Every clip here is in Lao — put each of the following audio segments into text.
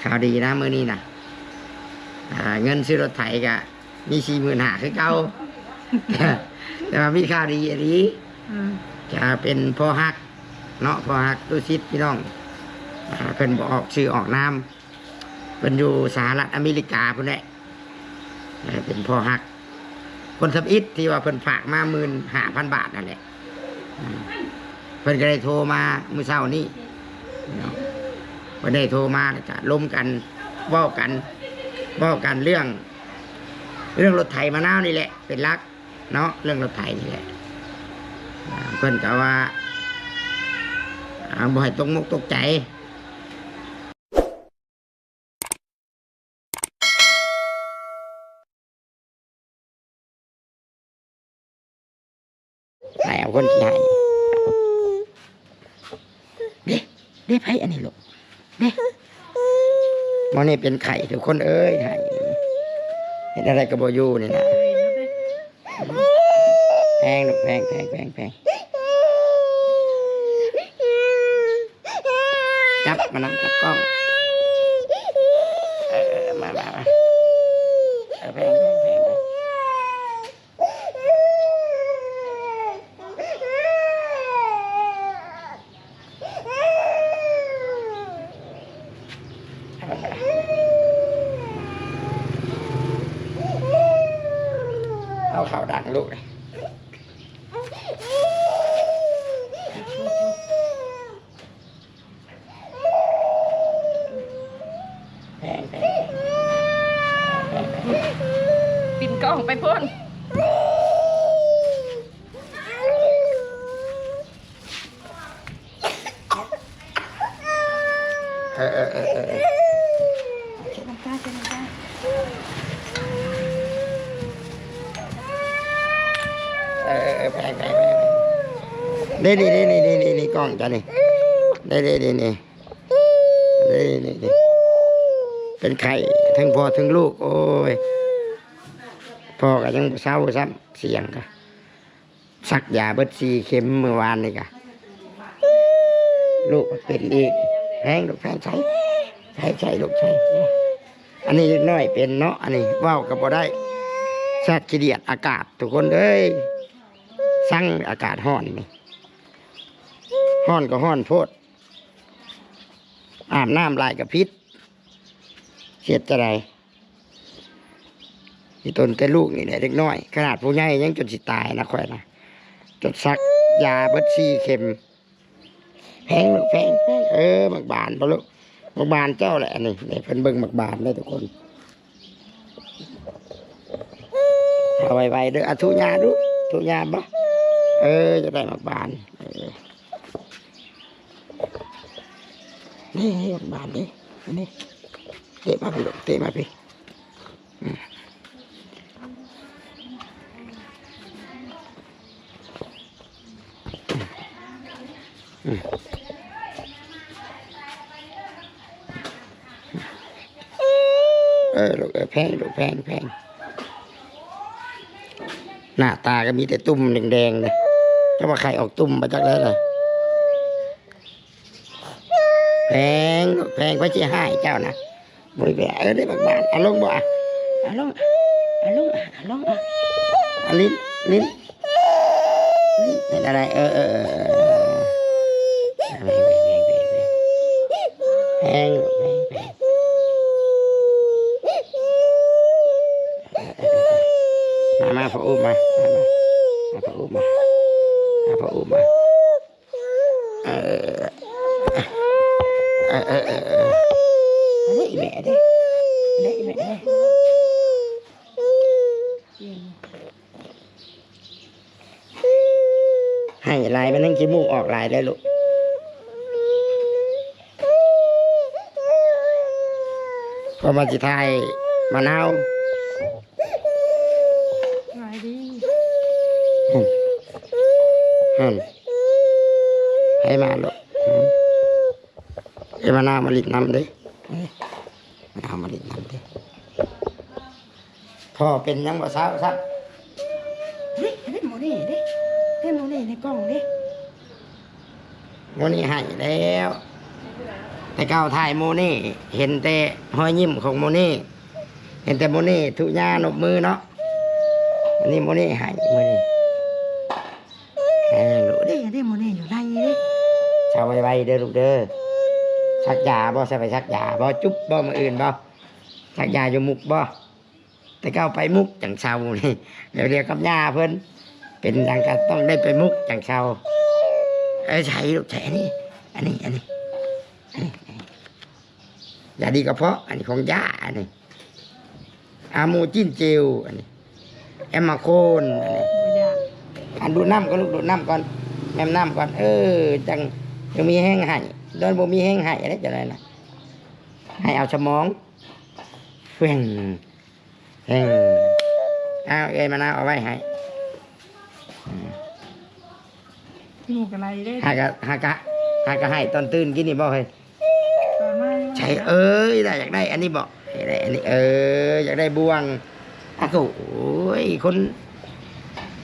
ຂ່າວດີນະມື້ນີ້ນະ ອ່າ ເງິນຊື້ລົດໄຖກະມີສີ່ໝື່ນຫ້າຄືເກົ່າ ແຕ່ວ່າມີຂ່າວດີອີ່ຫຼີ ອືມ ກະເປັນພໍ່ຮັກເນາະ ພໍ່ຮັກຕຸສິດພີ່ນ້ອງ ອ່າ ເພິ່ນບໍ່ອອກຊື່ອອກນາມ ເພິ່ນຢູ່ສະຫະລັດອາເມລິກາພຸ້ນແຫຼະ ເອີ ເປັນພໍ່ຮັກຄົນທຳອິດທີ່ວ່າເພິ່ນຝາກມາໝື່ນຫ້າພັນບາດນັ້ນແຫຼະ ເພິ່ນກໍໄດ້ໂທມາມື້ເຊົ້ານີ້ເນາະ ເພິ່ນໄດ້ໂທມາ ແລ້ວກໍລົມກັນ ເວົ້າກັນ ເວົ້າກັນເລື່ອງ ເລື່ອງລົດໄຖມະນາວນີ້ແຫຼະເປັນຫຼັກເນາະ ເລື່ອງລົດໄຖນີ້ແຫຼະ ເພິ່ນກໍວ່າ ອ່າ ບໍ່ໃຫ້ຕົກມົກຕົກໃຈ. ໃຫ້ເອົາຄົນຂີ້ໄຫ້ ເດ້ ເດ້ ໃຜອັນນີ້ລູກ ເດ້ ໝໍນີ້ເປັນໄຂ້ທຸກຄົນເອີຍ ໄຫ້ ເຮັດແນວໃດກໍບໍ່ຢູ່ນີ້ນະ. ແພງລູກ ແພງ ແພງ ແພງ ແພງ ຈັບມານຳ ຈັບກ້ອງ ເອີ ມາ ມາ ມາ ເອີ ແພງ ແພງ ແພງ ແພງ ເອົາເຂົ້າດັງລູກ ແພງ ແພງ ແພງ ແພງ ແພງ ປິ່ນກ້ອງໄປພຸ້ນ. ເອີ ເອີ ເອີ ເອີ ເອີ ເອີ ແພງ ແພງ ແພງ ເດ້ ເດ້ ເດ້ ກ້ອງເຈົ້ານີ້ ເດ້ ເດ້ ເດ້ ເປັນໄຂ້ທັງພໍ່ທັງລູກ ໂອ້ຍ ພໍ່ກໍຍັງບໍ່ເຊົາຊ້ຳ ສຽງກໍ ສັກຢາເບິດສີ່ເຂັມມື້ວານນີ້ກະ ລູກເປັນອີກ ແພງລູກ ແພງ ໃສ່ ໃສ່ ໃສ່ລູກ ໃສ່ ອັນນີ້ເດັກນ້ອຍເປັນເນາະ ອັນນີ້ເວົ້າກໍບໍ່ໄດ້ ສາດຂີ້ດຽດອາກາດທຸກຄົນເອີຍ ຊັງອາກາດຮ້ອນນີ້ ຮ້ອນກໍຮ້ອນໂພດ ອາບນ້ຳຫຼາຍກໍພິດ ເຮັດຈັ່ງໃດ? ອີຕົນແຕ່ລູກນີ້ແຫຼະເດັກນ້ອຍ ຂະໜາດຜູ້ໃຫຍ່ຍັງຈົນຊິຕາຍນະຂ້ອຍນະ ຈົນສັກຢາເບິດສີ່ເຂັມ ແພງລູກ ແພງ ແພງ ເອີ ໝາກບານບໍ່ລູກ ໝາກບານເຈົ້າແຫຼະ ອັນນີ້ ນີ້ເພິ່ນເບິ່ງໝາກບານເດີທຸກຄົນ ເອົາໄວໆເດີ ອະ ທຸຍາດູ ທຸຍາບໍ່ ເອີ ຢາກໄດ້ໝາກບານ ເອີ ນີ້ ນີ້ ໝາກບານນີ້ ອັນນີ້ ເຕະມາພີ້ລູກ ເຕະມາພີ້ ອືມ ອືມ ເອີ ລູກເອີຍ ແພງລູກ ແພງ ແພງ ໜ້າຕາກໍມີແຕ່ຕຸ່ມແດງໆເດ້ ຈັກວ່າໄຂ່ອອກຕຸ່ມມາຈາກໃດລະ. ແພງ ແພງ ໃຜຊິໃຫ້ເຈົ້ານະ ບໍ່ໄດ້ແບ ເອີ ໄດ້ບັກບານ ເອົາລົງບໍ່ອະ ເອົາລົງ ເອົາລົງ ເອົາລົງ ເອົາ ຫຼິ້ນ ຫຼິ້ນ ຫຼິ້ນ ເຮັດອະໄລ ເອີ ເອີ ເອີ ເອີ ແພງ ແພງ ແພງ ມາ ມາ ພໍ່ອຸ້ມມາ ມາ ມາ ມາ ພໍ່ອຸ້ມມາ ມາ ພໍ່ອຸ້ມມາ. ເອີ ເອີ ເອີ ເອີ ເອີ ອັນນີ້ອີແມ່ເດ້ ອັນນີ້ອີແມ່ເດ້ ໃຫ້ຫຼາຍມັນຍັງຂີ້ມູກອອກຫຼາຍເດີລູກ ເພາະວ່າຊິຖ່າຍມະນາວ. ສະບາຍດີ ຫັ້ນ ຫັ້ນ ໃຫ້ມາໂລດ ເອີ ມານາວມາຫຼິ້ນນຳເດ້ ມານາວມາຫຼິ້ນນຳເດ້ ພໍ່ເປັນຫຍັງບໍ່ເຊົາຊ້ຳ ເຮີ້ຍ ເຮີ້ຍ ໝໍນີ້ເດ້ ເຮີ້ຍ ໝໍນີ້ໃນກ້ອງເດ້. ມື້ນີ້ໃຫ້ແລ້ວ ແຕ່ເກົ່າຖ່າຍໂມເນ່ ເຫັນແຕ່ຮອຍຍິ້ມຂອງໂມເນ່ ເຫັນແຕ່ໂມເນ່ທຸຍານົບມືເນາະ. ອັນນີ້ໂມເນ່ໃຫ້ມື້ນີ້. ເອີ ລູກເດ້ ເດ້ ໂມເນ່ຢູ່ໃນເດ້. ເຊົາໄວໆເດີລູກເດີ. ສັກຢາບໍ່? ຊິໄປສັກຢາບໍ່? ຈຸບບໍ່? ມື້ອື່ນບໍ່? ສັກຢາຢູ່ມຸກບໍ່? ແຕ່ເກົ່າໄປມຸກຈັ່ງເຊົານີ້ ດຽວກັບຍ່າເພິ່ນ ເປັນຫຍັງກໍຕ້ອງໄດ້ໄປມຸກຈັ່ງເຊົາ. ເອີ ໃສ່ລູກ ໃສ່ອັນນີ້ ອັນນີ້ ອັນນີ້ ອັນນີ້ ຢາດີກະເພາະ ອັນນີ້ຂອງຍ່າ ອັນນີ້ອາໂມຈິນເຈວ ອັນນີ້ແອມມາໂຄນ ອັນນີ້. ອັນດູດນ້ຳກ່ອນລູກ ດູດນ້ຳກ່ອນ ແມ່ນນ້ຳກ່ອນ ເອີ ຈັ່ງ ຈັ່ງມີແຮງໃຫ້. ດອນບໍ່ມີແຮງໃຫ້ເດ້ ຈັ່ງໃດນະ ໃຫ້ເອົາສະໝອງ ແຫວ່ງ ເອີ ເອົາ ເອີຍ ມະນາວເອົາໄວ້ໃຫ້. ອືມ ຂີ້ມູກກະໄຫຼເດ້. ຫາກະ ຫາກະ ຫາກະໃຫ້ຕອນຕື່ນກິນນີ້ບໍ່ເຮີ້ຍ? ຕອນມາຍັງບໍ່ໄດ້. ໃຊ່ ເອີຍ ໄດ້ ຢາກໄດ້ອັນນີ້ບໍ່? ໄດ້ອັນນີ້ ເອີ ຢາກໄດ້ບ່ວງ. ອາໂຕ ໂອ້ຍ ຄົນ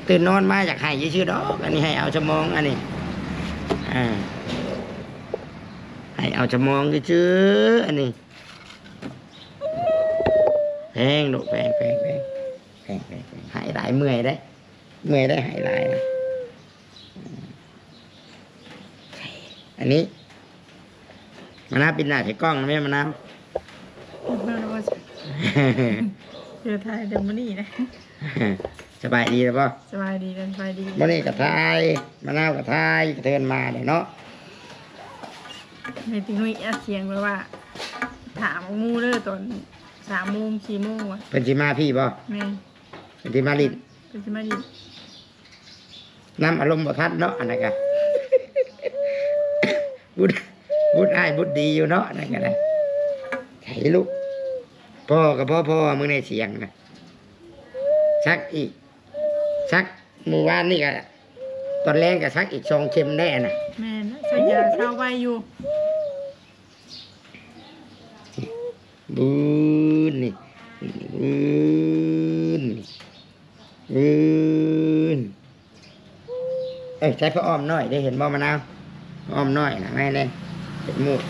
ຕື່ນນອນມາຢາກໃຫ້ຊື່ໆດອກ. ອັນນີ້ໃຫ້ເອົາສະໝອງ ອັນນີ້ ອ່າ ໃຫ້ເອົາສະໝອງຊື່ໆ ອັນນີ້. ແພງລູກ ແພງ ແພງ ແພງ ໃຫ້ຫຼາຍເມື່ອຍເດ້ ເມື່ອຍໄດ້ໃຫ້ຫຼາຍນະ. ອັນນີ້ ມະນາວ ປິດໜ້າໃສ່ກ້ອງແມ່ ມະນາວ. ເດີ ຖ່າຍແຕ່ມື້ນີ້ນະ. ສະບາຍດີແລ້ວບໍ່? ສະບາຍດີ ສະບາຍດີ. ມື້ນີ້ກໍຖ່າຍ ມະນາວກໍຖ່າຍ ກະເທີນມາເດ້ເນາະ. ແມ່ຕິນຸ້ຍອັດສຽງໄວ້ວ່າ ຖ້າໝູ່ເດີ ຕອນສາມໂມງ ສີ່ໂມງວ່າ ເພິ່ນຊິມາພີ້ບໍ່? ແມ່ນ ເພິ່ນຊິມາຫຼິ້ນ ເພິ່ນຊິມາຫຼິ້ນ. ນຳອາລົມບໍ່ທັນເນາະ ອັນນັ້ນກະ ບຸດ ບຸດອ້າຍບຸດດີຢູ່ເນາະ ອັນນັ້ນກະໄດ້. ໃຫ້ລູກ ພໍກໍພໍ ພໍ ມື້ໃນສຽງນະ ສັກອີກ ສັກມື້ວານນີ້ກະ ຕອນແລງກະສັກອີກສອງເຂັມໄດ້ຫັ້ນນະ. ແມ່ນ ສັກຢາເຊົາໄວຢູ່. ບືນນີ້ ບືນນີ້ ບືນ. ເອີ ໃສ່ຜ້າອ້ອມນ້ອຍເດ້ ເຫັນບໍ່ມະນາວ? ຜ້າອ້ອມນ້ອຍນະ ມາໃຫ້ແດ່ ເປັນໝູກ.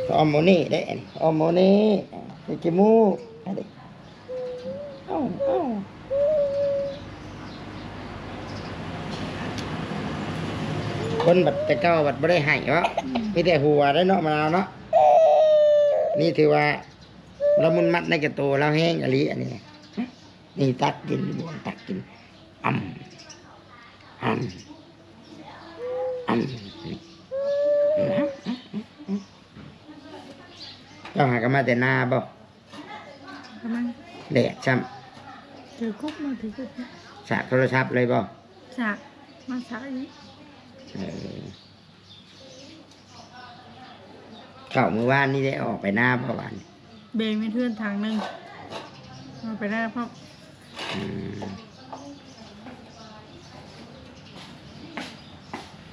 ຜ້າອ້ອມໂມເນ່ເດ້ ຜ້າອ້ອມໂມເນ່ ເປັນຂີ້ມູກ ເອົາເດ້. ເອົ້າ ເອົ້າ ຄົນບັດແຕ່ເກົ່າບັດບໍ່ໄດ້ໃຫ້ເນາະ ອືມ ມີແຕ່ຫົວໄດ້ເນາະ ມະນາວເນາະ. ນີ້ຖືວ່າລະມຸນມັດໃນກະໂຕລາວແຮງອີ່ຫຼີ ອັນນີ້. ນີ້ຕັກກິນ ບ່ວງຕັກກິນ ອຳ ອຳ ອຳ. ເຈົ້າຫາກໍມາແຕ່ນາບໍ່? ກຳລັງ ແດດຊ້ຳ ຖືກົບມາ ຖືກົບ ສາກໂທລະສັບເລີຍບໍ່? ສາກ ມາສາກນີ້. ເອີ ເຂົ້າມື້ວານນີ້ໄດ້ອອກໄປນາບໍ່ວານ? ແບ່ງແມ່ນເຮືອນຖັງໜຶ່ງ ເອົາໄປນາພ້ອມ. ອືມ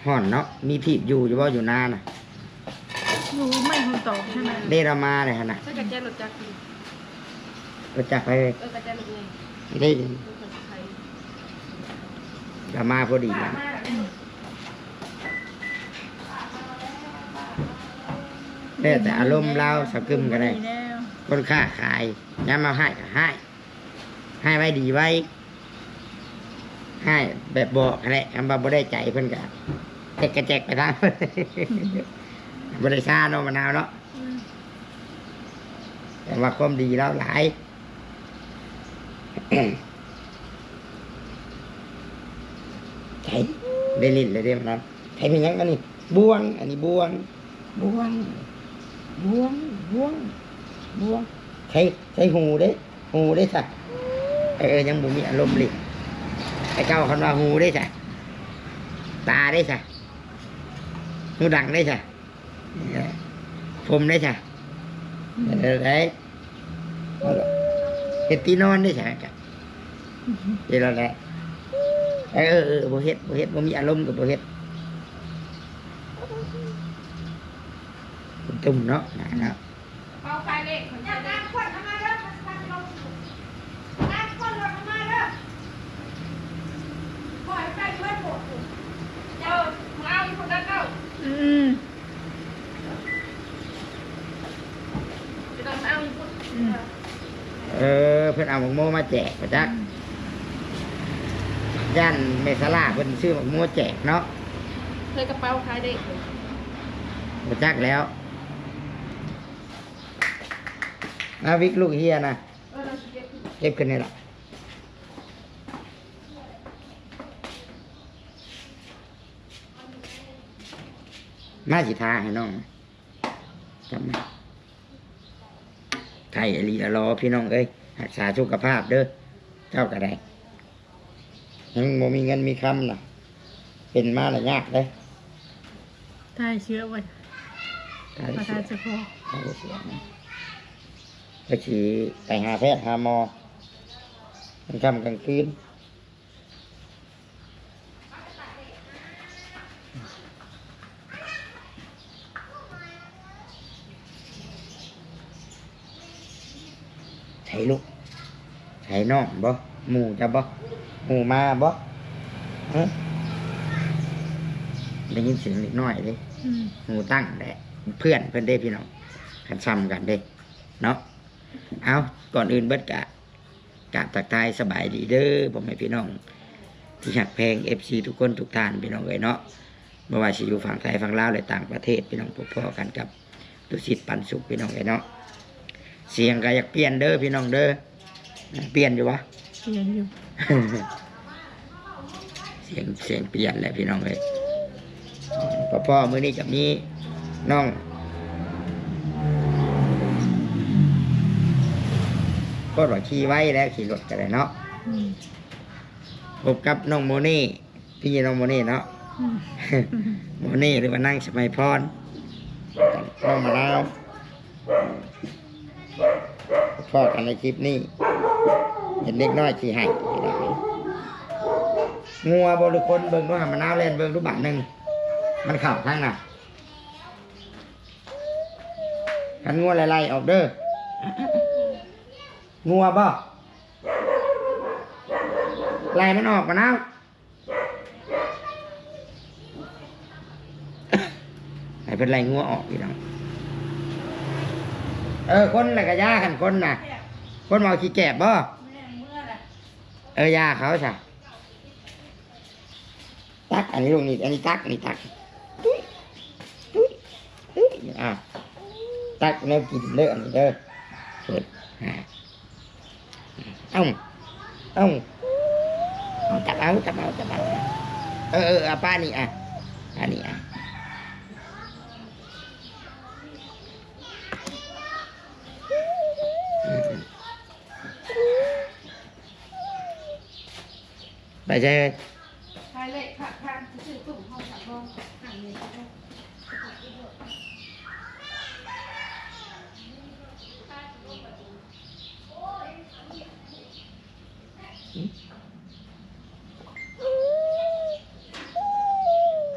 ຮ້ອນເນາະ. ມີຖີບຢູ່ ຢູ່ບໍ່ ຢູ່ນານະ? ຢູ່ໄມ້ຫົນຕອກຫັ້ນນະ. ເດ້ ລາວມາເລີຍຫັ້ນນະ. ໃສ່ກະແຈລົດຈັກ ລົດຈັກໃຜ? ເອີ ກະແຈລົດໃຫຍ່ ເດ້ ລົດໄຟ. ລາວມາພໍດີນະ. ອືມ ແລ້ວແຕ່ອາລົມລາວ ສາວກຶມກໍໄດ້. ຄົນຄ້າຂາຍ ຍາມເຮົາຮ້າຍກໍຮ້າຍ. ໃຫ້ໄວ້ດີໄວ້ ໃຫ້ແບບບອກຫັ້ນແຫຼະ. ຄຳວ່າບໍ່ໄດ້ໃຈເພິ່ນກະແຈກກະແຈກໄປທາງ ບໍ່ໄດ້ຊາເນາະ ມະນາວເນາະ. ອືມ ແຕ່ວ່າຄວາມດີລາວຫຼາຍ. ໃຈ ໄດ້ຫຼິ້ນແລ້ວເດ້ ມະນາວ. ໃຜເປັນຫຍັງອັນນີ້? ບ່ວງ ອັນນີ້ບ່ວງ ບ່ວງ ບ່ວງ ບ່ວງ ບ່ວງ. ໃສ່ ໃສ່ຫູເດ້ ຫູເດ້ຊະ. ເອີ ຍັງບໍ່ມີອາລົມເລີຍ. ແຕ່ເກົ່າຄັນວ່າຫູເດ້ຊະ ຕາເດ້ຊະ ຫູດັງເດ້ຊະ ຜົມເດ້ຊະ. ເອີ ໄດ້ ເຮັດຕີນອນເດ້ຊະ ເຮັດແລ້ວແຫຼະ. ເອີ ເອີ ບໍ່ເຮັດ ບໍ່ເຮັດ ບໍ່ມີອາລົມກໍບໍ່ເຮັດ. ຕຸ້ມເນາະ ເນາະ. ເປົາໄຟເລັກ ອືມ. ອືມ ເອີ ເພິ່ນເອົາໝາກໂມມາແຈກບໍ່ຈັກ ອືມ ຢ້ານແມ່ສາລາເພິ່ນຊື້ໝາກໂມແຈກເນາະ ໃສ່ກະເປົາຂາຍເດ້ ບໍ່ຈັກແລ້ວ. ອາ ວິກລູກເຮຍນະ ເອີ ເກັບຂຶ້ນນີ້ລະ. ມາ ຊິທາໃຫ້ນ້ອງ ຈັບມາ ໄຂ້ອີ່ຫຼີລະລໍ ພີ່ນ້ອງເອີຍ ຮັກສາສຸຂະພາບເດີ ເຈົ້າກໍໄດ້ ຍັງບໍ່ມີເງິນມີຄຳນະ ເປັນມາລະຍາກເດ້ ຖ່າຍເຊື້ອໄວ້ ຖ່າຍເຊື້ອ ຖ່າຍສະເພາະ ຖ່າຍເຊື້ອນະ ກໍຊິໄປຫາແພດຫາໝໍ ກາງຄ່ຳກາງຄືນ. ໃສລູກ ໃສນ້ອງບໍ່? ໝູ່ເຈົ້າບໍ່? ໝູ່ມາບໍ່? ຫຶ ໄດ້ຍິນສຽງເດັກນ້ອຍເດ້ ອືມ ຫູຕັ້ງແຫຼະ ເພື່ອນເພິ່ນເດ້ພີ່ນ້ອງ ຄັນຊ່ຳກັນເດ້ເນາະ. ເອົາ ກ່ອນອື່ນເບິດກະ ກາບທັກທາຍສະບາຍດີເດີ ພໍ່ແມ່ພີ່ນ້ອງທີ່ຮັກແພງ ເອັຟຊີ ທຸກຄົນທຸກທ່ານ ພີ່ນ້ອງເອີຍເນາະ ບໍ່ວ່າຊິຢູ່ຝັ່ງໄທຝັ່ງລາວ ແລະ ຕ່າງປະເທດ ພີ່ນ້ອງ ພົບພໍ້ກັນກັບຕຸສິດ ປັນສຸກ ພີ່ນ້ອງເອີຍເນາະ. ສຽງກໍຢາກປ່ຽນເດີພີ່ນ້ອງເດີ ປ່ຽນຢູ່ບໍ່? ປ່ຽນຢູ່. ສຽງ ສຽງປ່ຽນແລ້ວພີ່ນ້ອງເອີຍ ພໍ້ໆ ມື້ນີ້ກໍມີນ້ອງ ໂຄດວ່າຂີ່ໄວແລ້ວ ຂີ່ລົດກໍໄດ້ເນາະ ອືມ ພົບກັບນ້ອງໂມເນ່ ພີ່ນ້ອງໂມເນ່ເນາະ ອືມ ໂມເນ່ ຫຼືວ່ານາງສະໄໝພອນ ນ້ອງມະນາວ. ພໍ້ກັນໃນຄລິບນີ້ ເຫັນເດັກນ້ອຍຂີ້ໄຫ້ ງົວບໍ່ ຫຼືຄົນ? ເບິ່ງດູຫາ ມະນາວແລ່ນເບິ່ງດູບາດໜຶ່ງ ມັນເຂົ້າທາງນະ ຄັນງົວໄລ່ໆອອກເດີ ງົວບໍ່? ໄລ່ມັນອອກ ມະນາວ. ໃຫ້ເພິ່ນໄລ່ງົວອອກ ພີ່ນ້ອງ. ເອີ ຄົນລະກະຢ່າ ຄັນຄົນນະ ຄົນເວົ້າຂີ້ແກບບໍ່? ເອີ ຢ່າເຂົາຊະ. ຕັກ ອັນນີ້ລູກນີ້ ອັນນີ້ຕັກ ນີ້ຕັກ ຕຸ້ຍ ຕຸ້ຍ ຕຸ້ຍ ອ່າ ຕັກແນວກິນເດີ ອັນນີ້ເດີ ເປີດ ອ່າ. ເອົາ ເອົາ ເອົາ ຈັບເອົາ ຈັບເອົາ ຈັບເອົາ ເອີ ເອີ ເອົາປານີ້ ອ່ະ ປານີ້ ອ່ະ ໄປໃສເອີຍ?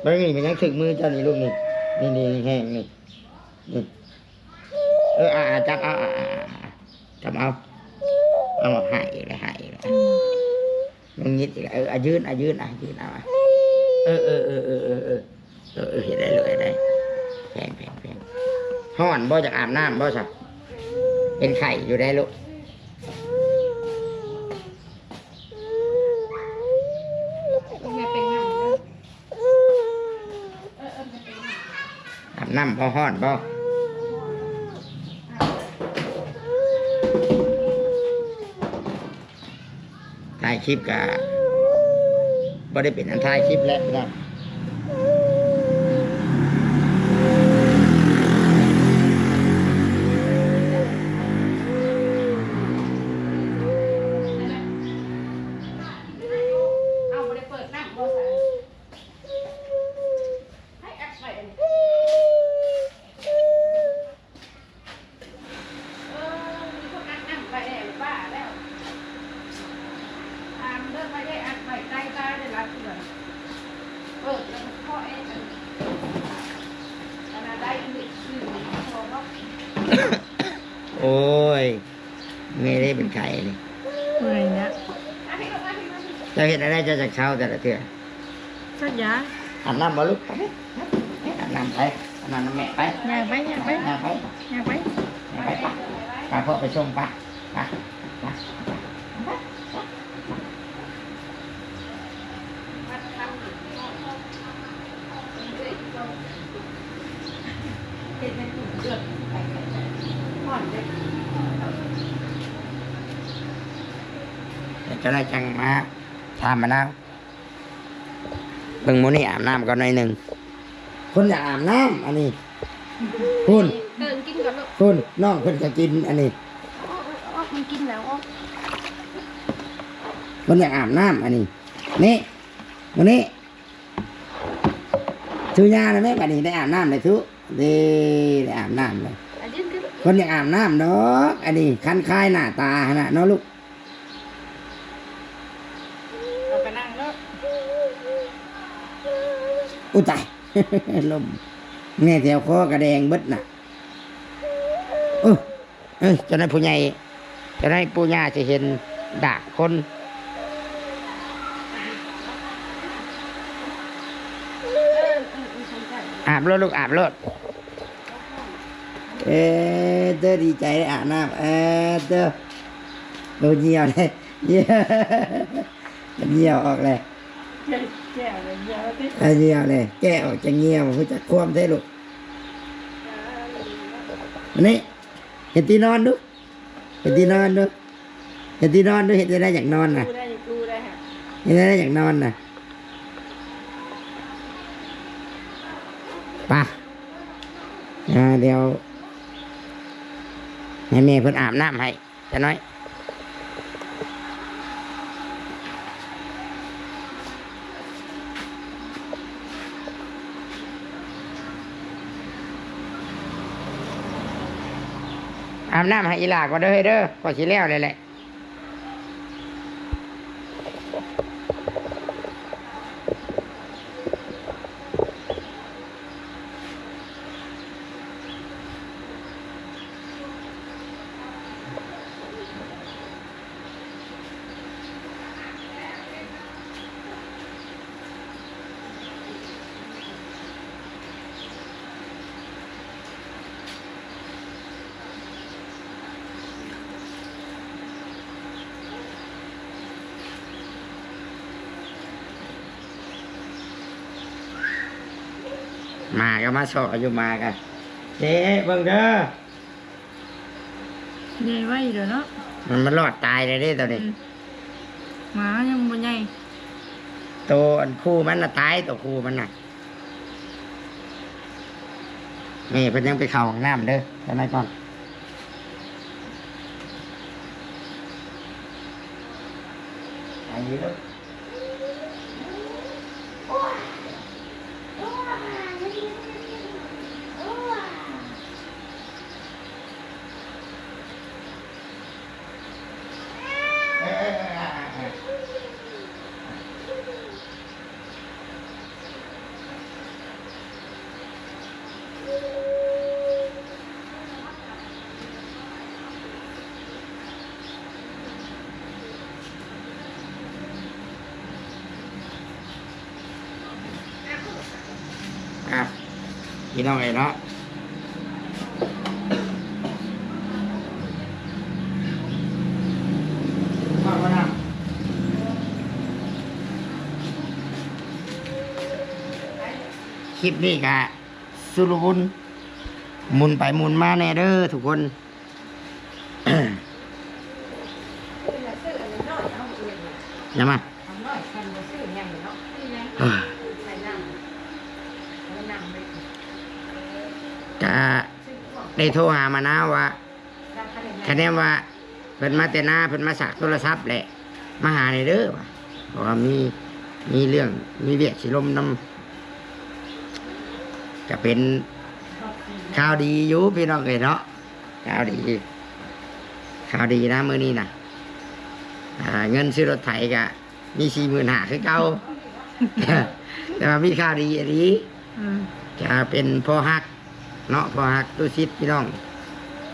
ເບິ່ງນີ້ ມັນຍັງຖືກມືເຈົ້ານີ້ລູກນີ້ ນີ້ໆ ແຮງໆ ນີ້ ນີ້ ເອີ ອ່າໆ ຈັບເອົາ ອ່າໆ ຈັບເອົາ ເອົາ ໃຫ້ອີກແລ້ວ ໃຫ້ອີກແລ້ວ ງຸດຫງິດອີກແລ້ວ ເອີ ອ່ະ ຢືນ ອ່ະ ຢືນ ອ່ະ ຢືນເອົາ ອ່ະ ເອີ ເອີ ເອີ ເອີ ເອີ ເອີ ເອີ ເອີ ເຮັດໄດ້ລູກ ເຮັດໄດ້ ແພງ ແພງ ແພງ. ຮ້ອນບໍ່? ຢາກອາບນ້ຳບໍ່ຊະ? ເປັນໄຂ້ຢູ່ໄດ໋ລູກ. ອາບນ້ຳບໍ່? ຮ້ອນບໍ່? ຖ່າຍຄລິບກະບໍ່ໄດ້ເປັນອັນຖ່າຍຄລິບແຫຼະພີ່ນ້ອງ. ເອົາ ບໍ່ໄດ້ເປີດນ້ຳບໍ່ຊະ? ໃຫ້ແອັບໄວ້ອັນນີ້. ເອີ ມີຄົນອັດນ້ຳໄປແລ້ວ ບ້າແລ້ວ. ຖາມເດີ ໃຜໄດ້ອັດໄວ້ໃກ້ຕາຍໄດ້ຫຼາຍເທື່ອ. ເປີດແລ້ວມັນເຄາະເອງ ອັນ ອັນນັ້ນໄດ້ ອັນນີ້ ອືມ ພໍບໍ່? ໂອ້ຍ ເມື່ອຍເດ້ ເປັນໄຂ້ນີ້. ເມື່ອຍນະ. ເຈົ້າເຮັດແນວໃດ ເຈົ້າຈັ່ງເຊົາແຕ່ລະເທື່ອ? ສັກຢາ. ອາບນ້ຳບໍ່ລູກ? ໄປ ອາບນ້ຳໄປ ອາບນ້ຳນຳແມ່ໄປ. ຍ່າງໄປ ຍ່າງໄປ ຍ່າງໄປ ຍ່າງໄປ ຍ່າງໄປ. ປະ ພໍ່ໄປສົ່ງ ປະ ປະ ປະ. ເຮັດໃຫ້ຜູ້ເລືອກໄປໄກໆ ຮ້ອນເດ້. ເຮັດຈັ່ງໃດຈັ່ງມາຖາມມະນາວ. ເບິ່ງໝູ່ນີ້ອາບນ້ຳກ່ອນໜ້ອຍໜຶ່ງ. ຄົນຢາກອາບນ້ຳອັນນີ້. ພຸ້ນ ເອີ ກິນກ່ອນລູກ. ພຸ້ນ ນ້ອງເພິ່ນກໍກິນອັນນີ້. ໂອ້ ໂອ້ ໂອ້ ມັນກິນແລ້ວ. ຄົນຢາກອາບນ້ຳອັນນີ້. ນີ້ ໝູ່ນີ້. ຊູຍ່າແລ້ວແມ່ ບັດນີ້ໄດ້ອາບນ້ຳແລ້ວທຸ. ເດ້ ໄດ້ອາບນ້ຳແລ້ວ. ອ່ະ ຢືນຂຶ້ນ. ຄົນຢາກອາບນ້ຳດອກອັນນີ້ ຄັນຄາຍໜ້າຕາຫັ້ນນະເນາະລູກ. ເອົາໄປນັ່ງໂລດ. ອຸຍຕາຍ ລົມ ແມ່ແຖວຄໍກະແດງເບິດນະ. ໂອ້ ເອີຍ ເຈົ້ານາຍຜູ້ໃຫຍ່ ເຈົ້ານາຍປູ່ຍ່າຊິເຫັນດາກຄົນ. ອາບໂລດລູກ ອາບໂລດ. ເອີ ເດີ ດີໃຈໄດ້ອາບນ້ຳ. ເອີ ເດີ ໂອ້ ຍ່ຽວເດ້ ຍ່ຽວອອກແລ້ວ. ແກ້ວເລີຍ ຍ່ຽວຕິ. ເອີ ຍ່ຽວເລີຍ ແກ້ອອກຈາກຍ່ຽວ. ຮູ້ຈັກຄວາມແທ້ລູກ. ອັນນີ້ ເຮັດທີ່ນອນດູ ເຮັດທີ່ນອນດູ ເຮັດທີ່ນອນດູ. ເຮັດຈັ່ງໃດຢາກນອນນະ? ເຮັດຈັ່ງໃດຢາກນອນນະ? ໄປ ອ່າ ດຽວໃຫ້ແມ່ເພິ່ນອາບນ້ຳໃຫ້ຈັກໜ້ອຍ. ອາບນ້ຳໃຫ້ອີ່ຫຼ້າກ່ອນເດີເຮີ້ຍເດີ ຂ້ອຍຊິແລ້ວແລ້ວແຫຼະ. ໝາກໍມາເຊາະຢູ່ ໝາກໍ ເຈ ເບິ່ງເດີ. ໃຫຍ່ໄວຢູ່ແລ້ວເນາະ ມັນ ມັນລອດຕາຍແລ້ວເດ້ຕອນນີ້. ອືມ ໝາຍັງບໍ່ໃຫຍ່ ໂຕອັນຄູ່ມັນນະຕາຍ ໂຕຄູ່ມັນນະ. ແມ່ເພິ່ນຍັງໄປເຂົ້າຫ້ອງນ້ຳເດີ ຈັກໜ້ອຍກ່ອນ. ໄປເດີ. ອ່ະ ພີ່ນ້ອງເອີຍເນາະ ຄລິບນີ້ກະຊຸລະມຸນ ໝຸນໄປໝຸນມາແດ່ເດີທຸກຄົນ. ນຳມາ ກະໄດ້ໂທຫາມະນາວວ່າ ຄະແນນວ່າເພິ່ນມາແຕ່ນາ ເພິ່ນມາສາກໂທລະສັບແຫຼະ ມາຫາແດ່ເດີວ່າ ເພາະວ່າມີ ມີເລື່ອງ ມີວຽກຊິລົມນຳ. ກະເປັນຂ່າວດີຢູ່ພີ່ນ້ອງເອີຍເນາະ ຂ່າວດີ ຂ່າວດີນະມື້ນີ້ນະ. ອ່າ ເງິນຊື້ລົດໄຖກະມີສີ່ໝື່ນຫ້າຄືເກົ່າ ແຕ່ວ່າມີຂ່າວດີອີ່ຫຼີ. ອືມ ກະເປັນພໍ່ຮັກເນາະ ພໍ່ຮັກຕຸສິດພີ່ນ້ອງ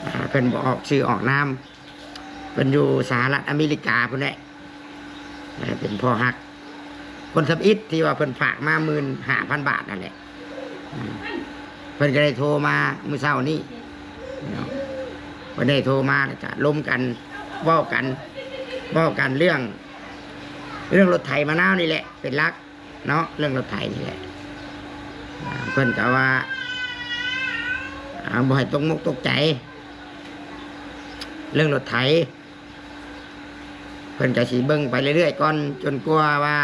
ອ່າ ເພິ່ນບໍ່ອອກຊື່ອອກນາມ ເພິ່ນຢູ່ສະຫະລັດອາເມລິກາພຸ້ນແຫຼະ. ເອີ ເປັນພໍ່ຮັກຄົນທຳອິດທີ່ວ່າເພິ່ນຝາກມາໝື່ນຫ້າພັນບາດນັ້ນແຫຼະ. ເພິ່ນກໍໄດ້ໂທມາມື້ເຊົ້ານີ້ເນາະ ເພິ່ນໄດ້ໂທມາ ແລ້ວກະລົມກັນ ເວົ້າກັນ ເວົ້າກັນເລື່ອງ ເລື່ອງລົດໄຖມະນາວນີ້ແຫຼະເປັນຫຼັກເນາະ ເລື່ອງລົດໄຖນີ້ແຫຼະ. ເພິ່ນກະວ່າ ອາ ບໍ່ໃຫ້ຕົກມົກຕົກໃຈ ເລື່ອງລົດໄຖ ເພິ່ນກະຊິເບິ່ງໄປເລື້ອຍໆກ່ອນ ຈົນກວ່າວ່າ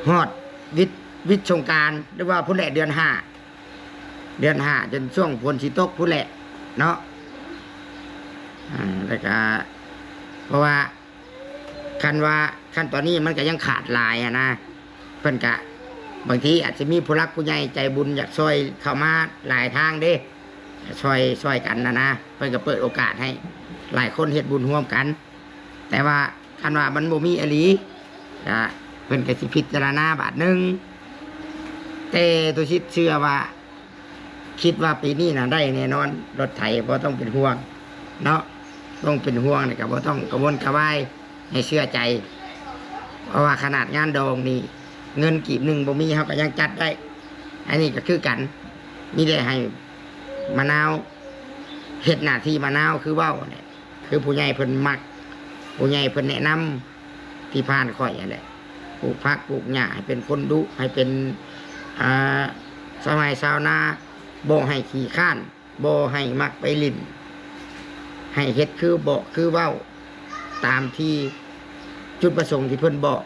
ຮອດວິດ ວິດສົງການ ຫຼືວ່າພຸ້ນແຫຼະເດືອນຫ້າ ເດືອນຫ້າ ຈົນຊ່ວງຝົນຊິຕົກພຸ້ນແຫຼະເນາະ. ອາ ແລ້ວກະ ເພາະວ່າຄັນວ່າ ຄັນຕອນນີ້ມັນກະຍັງຂາດຫຼາຍຫັ້ນນະ ເພິ່ນກະ ບາງທີອາດຈະມີຜູ້ຫຼັກຜູ້ໃຫຍ່ໃຈບຸນຢາກຊ່ອຍເຂົ້າມາຫຼາຍທາງເດ້ ຊ່ອຍ ຊ່ອຍກັນຫັ້ນນະ ເພິ່ນກະເປີດໂອກາດໃຫ້ຫຼາຍຄົນເຮັດບຸນຮ່ວມກັນ. ແຕ່ວ່າຄັນວ່າມັນບໍ່ມີອີ່ຫຼີ ກະເພິ່ນກະຊິພິຈາລະນາບາດໜຶ່ງ ແຕ່ຕຸສິດເຊື່ອວ່າ ຄິດວ່າປີນີ້ນະໄດ້ແນ່ນອນ ລົດໄຖບໍ່ຕ້ອງເປັນຫ່ວງເນາະ ບໍ່ຕ້ອງເປັນຫ່ວງ ແລ້ວກະບໍ່ຕ້ອງກະວົນກະວາຍ ໃຫ້ເຊື່ອໃຈ ເພາະວ່າຂະໜາດງານດອງນີ້ ເງິນກີບໜຶ່ງບໍ່ມີ ເຮົາກະຍັງຈັດໄດ້. ອັນນີ້ກະຄືກັນ ມີແຕ່ໃຫ້ມະນາວເຮັດໜ້າທີ່ມະນາວ ຄືເວົ້າຫັ້ນແຫຼະ ຄືຜູ້ໃຫຍ່ເພິ່ນມັກ ຜູ້ໃຫຍ່ເພິ່ນແນະນຳ ທີ່ຜ່ານຂ້ອຍຫັ້ນແຫຼະ ປູກຜັກປູກຫຍ້າ ໃຫ້ເປັນຄົນດຸ ໃຫ້ເປັນ ອາ ຊາວໄຮ່ຊາວນາ ບໍ່ໃຫ້ຂີ້ຄ້ານ ບໍ່ໃຫ້ມັກໄປຫຼິ້ນ ໃຫ້ເຮັດຄືບອກຄືເວົ້າ ຕາມທີ່ຈຸດປະສົງທີ່ເພິ່ນບອກ.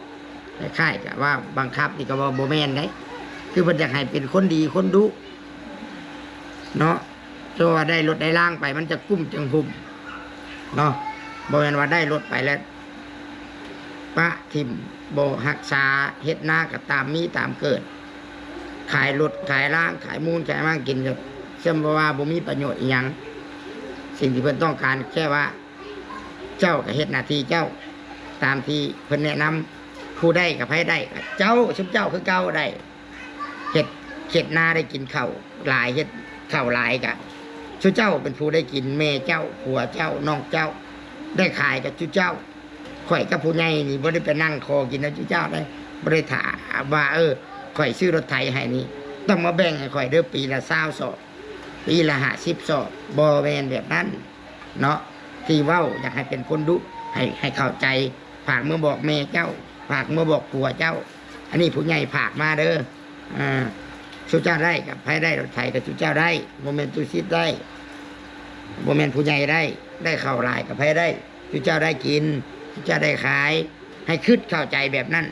ຄ້າຍໆກະວ່າບັງຄັບນີ້ກະວ່າບໍ່ແມ່ນເດ້ ຄືເພິ່ນຢາກໃຫ້ເປັນຄົນດີຄົນດຸເນາະ. ເພາະວ່າໄດ້ລົດໄດ້ລາງໄປ ມັນຈະກຸ້ມຈັ່ງຫຸ້ມເນາະ ບໍ່ແມ່ນວ່າໄດ້ລົດໄປແລ້ວປະຖິ້ມ ບໍ່ຮັກສາ ເຮັດນາກະຕາມມີຕາມເກີດ ຂາຍລົດຂາຍລາງ ຂາຍມູນຂາຍມັງກິນ ກະສ່ຳວ່າບໍ່ມີປະໂຫຍດອີ່ຫຍັງ. ສິ່ງທີ່ເພິ່ນຕ້ອງການແຄ່ວ່າ ເຈົ້າກະເຮັດໜ້າທີ່ເຈົ້າ ຕາມທີ່ເພິ່ນແນະນຳ ຜູ້ໃດກະໃຜໄດ້ ກະເຈົ້າ ຊຸມເຈົ້າຄືເກົ່າໄດ້ ເຮັດ ເຮັດນາໄດ້ກິນເຂົ້າຫຼາຍ ເຮັດເຂົ້າຫຼາຍກະຊຸເຈົ້າເປັນຜູ້ໄດ້ກິນ ແມ່ເຈົ້າ ຜົວເຈົ້າ ນ້ອງເຈົ້າ ໄດ້ຂາຍກະຊຸເຈົ້າ. ຂ້ອຍກັບຜູ້ໃຫຍ່ນີ້ບໍ່ໄດ້ໄປນັ່ງຂໍກິນນຳຊຸເຈົ້າໄດ໋ ບໍ່ໄດ້ຖ້າວ່າ ເອີ ຂ້ອຍຊື້ລົດໄຖໃຫ້ນີ້ ຕ້ອງມາແບ່ງໃຫ້ຂ້ອຍເດີ ປີລະຊາວສອບ ປີລະຫ້າສິບສອບ ບໍ່ແມ່ນແບບນັ້ນເນາະ. ທີ່ເວົ້າຢາກໃຫ້ເປັນຄົນດຸ ໃຫ້ ໃຫ້ເຂົ້າໃຈ ຝາກເມືອບອກແມ່ເຈົ້າ ຝາກເມືອບອກຜົວເຈົ້າ ອັນນີ້ຜູ້ໃຫຍ່ຝາກມາເດີ. ອາ ຊຸເຈົ້າໄດ້ກະໃຜໄດ້ ລົດໄຖກະຊຸເຈົ້າໄດ້ ບໍ່ແມ່ນຕຸສິດໄດ້ ບໍ່ແມ່ນຜູ້ໃຫຍ່ໄດ້ ໄດ້ເຂົ້າຫຼາຍກະໃຜໄດ້ ຊຸເຈົ້າໄດ້ກິນ ຊຸເຈົ້າໄດ້ຂາຍ ໃຫ້ຄິດເຂົ້າໃຈແບບນັ້ນ.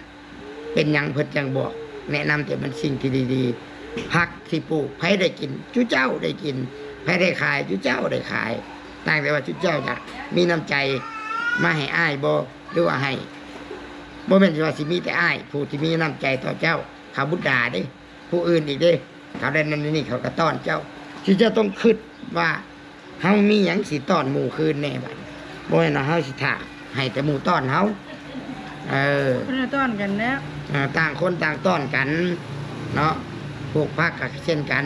ເປັນຫຍັງເພິ່ນຈັ່ງບອກ ແນະນຳແຕ່ມັນສິ່ງທີ່ດີໆ ຜັກທີ່ປູກໃຜໄດ້ກິນ ຊຸເຈົ້າໄດ້ກິນ ໃຜໄດ້ຂາຍ ຊຸເຈົ້າໄດ້ຂາຍ ຕ່າງແຕ່ວ່າຊຸເຈົ້າຈະມີນ້ຳໃຈມາໃຫ້ອ້າຍບໍ່ ຫຼືວ່າໃຫ້ ບໍ່ແມ່ນວ່າຊິມີແຕ່ອ້າຍຜູ້ທີ່ມີນ້ຳໃຈຕໍ່ເຈົ້າ ເຂົາບຸດດາເດ້ ຜູ້ອື່ນອີກເດ້ ເຂົາໄດ້ນັ້ນໄດ້ນີ້ ເຂົາກະຕ້ອນເຈົ້າ. ທີ່ເຈົ້າຕ້ອງຄິດວ່າ ເຮົາມີຫຍັງຊິຕ້ອນໝູ່ຄືນແດ່ບາດນີ້ ບໍ່ແມ່ນວ່າເຮົາຊິຖ້າໃຫ້ແຕ່ໝູ່ຕ້ອນເຮົາ. ເອີ ເພິ່ນຕ້ອນກັນແລ້ວ ຕ່າງຄົນຕ່າງຕ້ອນກັນເນາະ. ປູກຜັກກະເຊັ່ນກັນ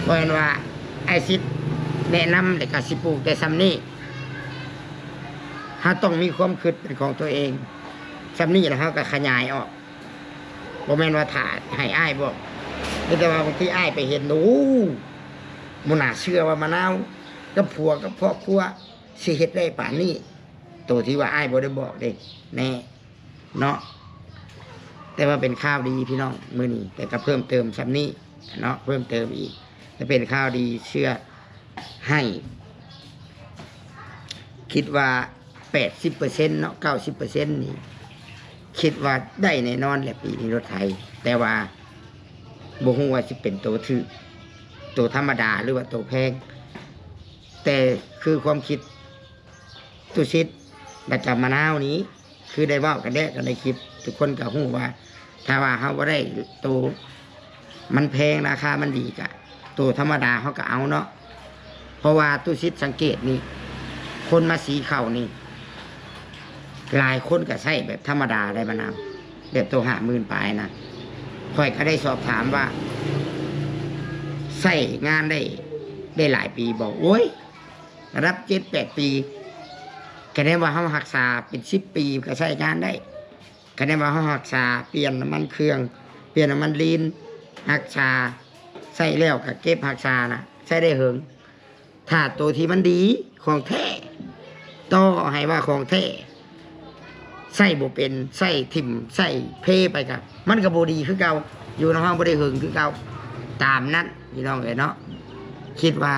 ບໍ່ແມ່ນວ່າອ້າຍສິດແນະນຳແລ້ວກະຊິປູກແຕ່ຊ່ຳນີ້ ເຮົາຕ້ອງມີຄວາມຄິດເປັນຂອງຕົວເອງ ຊ່ຳນີ້ແລ້ວເຮົາກະຂະຫຍາຍອອກ. ບໍ່ແມ່ນວ່າຖ້າໃຫ້ອ້າຍບອກ ມີແຕ່ວ່າບາງທີອ້າຍໄປເຫັນ ໂອ້ ບໍ່ໜ້າເຊື່ອວ່າມະນາວກັບຜົວກັບຄອບຄົວຊິເຮັດໄດ້ປານນີ້ ໂຕທີ່ວ່າອ້າຍບໍ່ໄດ້ບອກເດ້ ແນ່ເນາະ. ແຕ່ວ່າເປັນຂ່າວດີພີ່ນ້ອງ ມື້ນີ້ ແຕ່ກະເພີ່ມເຕີມຊ່ຳນີ້ເນາະ ເພີ່ມເຕີມອີກ ແຕ່ເປັນຂ່າວດີ ເຊື່ອໃຫ້ ຄິດວ່າ ແປດສິບເປີເຊັນເນາະ ເກົ້າສິບເປີເຊັນນີ້ ຄິດວ່າໄດ້ແນ່ນອນແຫຼະ ປີນີ້ລົດໄຖ. ແຕ່ວ່າບໍ່ຮູ້ວ່າຊິເປັນໂຕຖືກ ໂຕທຳມະດາ ຫຼືວ່າໂຕແພງ ແຕ່ຄືຄວາມຄິດຕຸສິດ ແລະກະມະນາວນີ້ ຄືໄດ້ເວົ້າກັນແລ້ວກັນໃນຄລິບ ທຸກຄົນກະຮູ້ວ່າ ຖ້າວ່າເຮົາບໍ່ໄດ້ໂຕ ມັນແພງ ລາຄາມັນດີກະ ໂຕທຳມະດາເຮົາກະເອົາເນາະ. ເພາະວ່າຕຸສິດສັງເກດນີ້ ຄົນມາສີເຂົ້ານີ້ ຫຼາຍຄົນກະໃຊ້ແບບທຳມະດາໄດ້ມານຳ ແບບໂຕຫ້າໝື່ນປາຍນະ. ຂ້ອຍກະໄດ້ສອບຖາມວ່າ ໃຊ້ງານໄດ້ ໄດ້ຫຼາຍປີບໍ່? ໂອ້ຍ ລະດັບເຈັດແປດປີ ຄະແນນວ່າເຮົາຮັກສາເປັນສິບປີກະໃຊ້ງານໄດ້. ຄະແນນວ່າເຮົາຮັກສາ ປ່ຽນນ້ຳມັນເຄື່ອງ ປ່ຽນນ້ຳມັນລີນ ຮັກສາ ໃຊ້ແລ້ວກະເກັບຮັກສານະ ໃຊ້ໄດ້ເຫິງ. ຖ້າໂຕທີ່ມັນດີຂອງແທ້ ຕໍ່ໃຫ້ວ່າຂອງແທ້ ໃຊ້ບໍ່ເປັນ ໃຊ້ຖິ້ມ ໃຊ້ເພໄປກະ ມັນກະບໍ່ດີຄືເກົ່າ ຢູ່ນຳເຮົາບໍ່ໄດ້ເຫິງຄືເກົ່າ. ຕາມນັ້ນພີ່ນ້ອງເອີຍເນາະ ຄິດວ່າ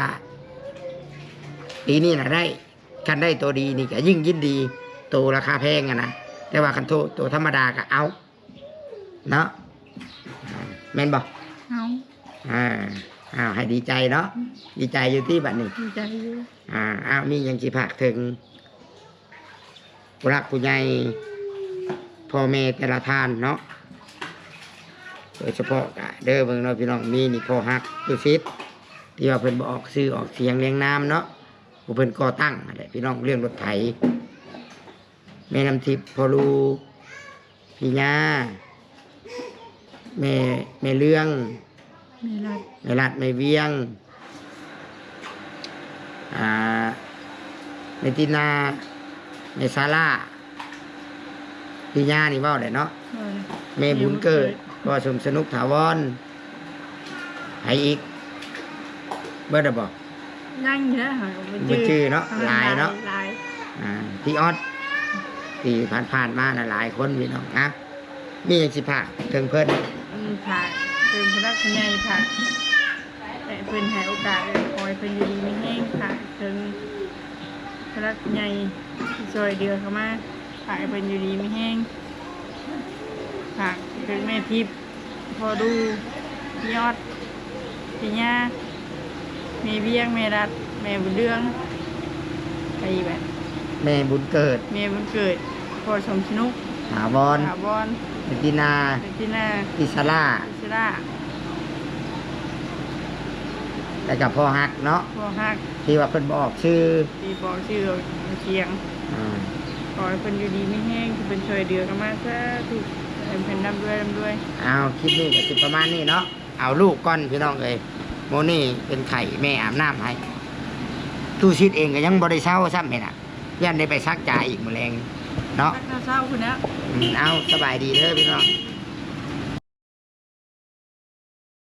ປີນີ້ນະໄດ້ ຄັນໄດ້ໂຕດີນີ້ກະຍິ່ງຍິນດີ ໂຕລາຄາແພງຫັ້ນນະ ແຕ່ວ່າຄັນໂຕ ໂຕທຳມະດາກະເອົາ ເນາະ ແມ່ນບໍ່? ເອົາ ອ່າ ອ້າວ ໃຫ້ດີໃຈເນາະ ອືມ ດີໃຈຢູ່ຕິບັດນີ້? ດີໃຈຢູ່. ອ່າ ອ້າວ ມີຫຍັງຊິຝາກເຖິງຜູ້ຫຼັກຜູ້ໃຫຍ່ ພໍ່ແມ່ແຕ່ລະທ່ານເນາະ ໂດຍສະເພາະກະເດີເບິ່ງເນາະພີ່ນ້ອງ ມີນີ້ພໍ່ຮັກ ຕຸສິດ ທີ່ວ່າເພິ່ນບໍ່ອອກຊື່ອອກສຽງລຽງນາມເນາະ ຜູ້ເພິ່ນກໍ່ຕັ້ງຫັ້ນແຫຼະພີ່ນ້ອງ ເລື່ອງລົດໄຖ ແມ່ນ້ຳທິບ ພໍ່ລູ ພີ່ຍ່າ ແມ່ ແມ່ເລື່ອງ ແມ່ລັດ ແມ່ລັດ ແມ່ວຽງ ອ່າ ແມ່ຕິນາ ແມ່ຊາລາ ພີ່ຍ່ານີ້ເວົ້າໄດ້ເນາະ ເວົ້າໄດ້ ແມ່ບຸນເກີດ ແມ່ບຸນເກີດ ພໍ່ສົມສະໜຸກ ຖາວອນ ໃຜອີກ ເບິດແລ້ວບໍ່? ຍັງຢູ່ເດີ ບໍ່ຈື່ເນາະ ຫຼາຍເນາະ ຫຼາຍ ອ່າ ພີ່ອອດ ທີ່ຜ່ານໆມານະ ຫຼາຍຄົນພີ່ນ້ອງນະ ມີຫຍັງຊິຝາກເຖິງເພິ່ນ? ອືມ ຝາກເຖິງຜູ້ຫຼັກຜູ້ໃຫຍ່ ຝາກໃຫ້ເພິ່ນໃຫ້ໂອກາດ ຂໍໃຫ້ເພິ່ນຢູ່ດີມີແຮງ ຝາກເຖິງຜູ້ຫຼັກຜູ້ໃຫຍ່ທີ່ຊ່ວຍເຫຼືອເຂົ້າມາ ຝາກໃຫ້ເພິ່ນຢູ່ດີມີແຮງ ຝາກເຖິງແມ່ທິບ ພໍ່ດູ ຍອດ ພິຍາ ແມ່ວຽງ ແມ່ລັດ ແມ່ບຸນເດືອງ ໃຜອີກແບບ ແມ່ບຸນເກີດ ແມ່ບຸນເກີດ ພໍ່ສົມສະໜຸກ ຖາວອນ ຖາວອນ ແມ່ຕິນາ ແມ່ຕິນາ ອິດສະຫຼາ ອິດສະຫຼາ ແລ້ວກໍພໍ່ຮັກເນາະ ພໍ່ຮັກ ທີ່ວ່າເພິ່ນບໍ່ອອກຊື່ ທີ່ບໍ່ອອກຊື່ອອກສຽງ ອ່າ ຂໍໃຫ້ເພິ່ນຢູ່ດີມີແຮງ ທີ່ເພິ່ນຊ່ວຍເຫຼືອກັນມາ ສາທຸ ໃຫ້ເພິ່ນຮ່ຳລວຍ ຮ່ຳລວຍ. ເອົາ ຄລິບນີ້ກໍຊິປະມານນີ້ເນາະ ເອົາລູກກ່ອນພີ່ນ້ອງເອີຍ ໂມນີເປັນໄຂ້ ແມ່ອາບນ້ຳໃຫ້ ຕູ້ຊິດເອງກໍຍັງບໍ່ໄດ້ເຊົາຊ້ຳເຫັນນະ ຢ້ານໄດ້ໄປສັກຢາອີກມື້ແລງເນາະ ສັກເຊົ້າໆພຸ້ນແຫຼະ ອືມ ເອົາ ສະບາຍດີເດີພີ່ນ້ອງ.